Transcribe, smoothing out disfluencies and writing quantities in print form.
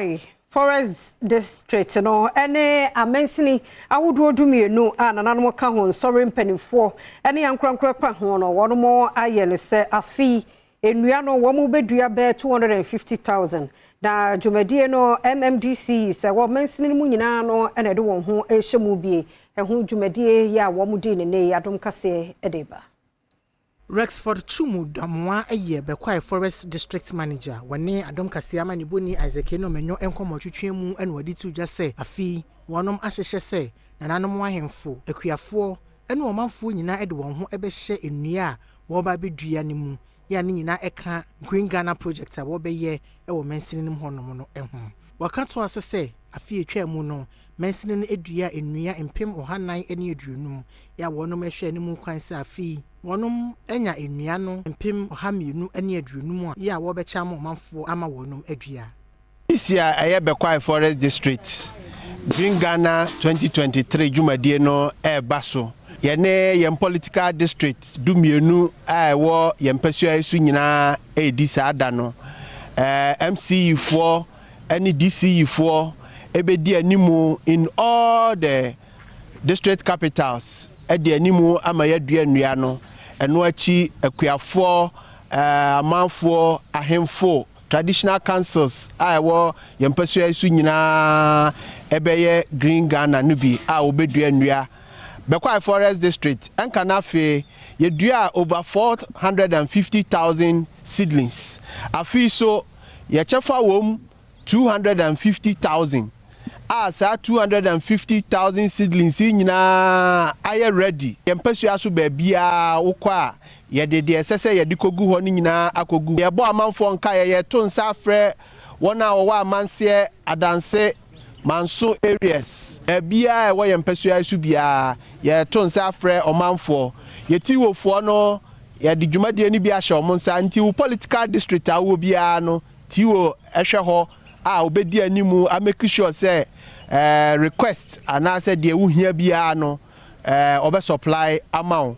Bekwai Forest District no ne amansini ahodoɔ 12 a nananom ka ho, nsɔre mpanimfoɔ ne ankorankora pa ho no, wɔn ayɛ no sɛ afe nnua no wɔn bɛdua bɛɛ 250,000. Na dwumadie no, MMDC sɛ wɔ mansini no mu nyinaa no na ɛde wɔn ho rehyɛ mu bie. Ɛho dwumadie yi a wɔn di ne ne Adom Kaseɛ de ba. Rexford Chumu Damoa yɛ Bekwai Forest District Manager. Wɔne Adom Kaseɛ amanebɔni Isaac Enomenyo nkɔmmɔtwetwe mu na wɔde to dwa sɛ afei wɔnom ahyehyɛ sɛ nananom ahemfo, akuafoɔ ne ɔmanfoɔ nyinaa de wɔn ho bɛhyɛ nnua a wɔreba abɛdua no mu, yɛ a ne nyinaa ɛka Green Ghana Project a wɔbɛyɛ wɔ mansini no mu hɔnom no ho. Wɔka toa so sɛ afe atwa mu no, mansini no dua nnua 450,000, yɛ a wɔnom hwɛ anim kwan sɛ afei wɔnom anya nnua no 250,000 a yɛ a wɔbɛkyɛ ama ɔmanfoɔ ama wɔnom adua. Isi a ɛyɛ Bekwai Forest District Green Ghana 2023 dwumadie no ɛreba so. Yɛne yɛn political district 12 a ɛwɔ yɛn mpasua yi so nyinaa ɛredi saa da no. MCE foɔ ne DCE foɔ ɛbɛdi animu in all the district capitals, ɛde animu ama yɛadua nnua no. Ɛno akyi, akuafoɔ, amanfoɔ, ahemfo, traditional councils a ɛwɔ yɛn mpasua yi so nyinaa ɛbɛyɛ Green Ghana no bi a wɔbɛdua nnua. Bekwai Forest District ɛnka no, afei yɛdua over 450,000 seedlings. Afei so yɛkyɛfa wɔ mu 250,000 a saa 250,000 seedlings yi nyinaa ayɛ ready. Yɛn mpasua so baabiara wokɔ a, yɛde deɛ ɛsɛ sɛ yɛde kɔgu hɔ no nyinaa akɔgu. Yɛbɔ amanfoɔ nka, yɛyɛ nsa afrɛ wɔn a wɔwɔ amanseɛ, Adanse, Manso areas, baabiara ɛwɔ yɛn mpasua yi so biara, yɛto nsa afrɛ ɔmanfoɔ. Yɛti wofoɔ no, yɛde dwumadie no bi ahyɛ wɔn nsa, nti wo political district a wowɔ biara no, TO ɛhwɛ hɔ a obɛdi animu a make sure sɛ request anaasɛ deɛ wohia biara no, ɔbɛ supply ama wo.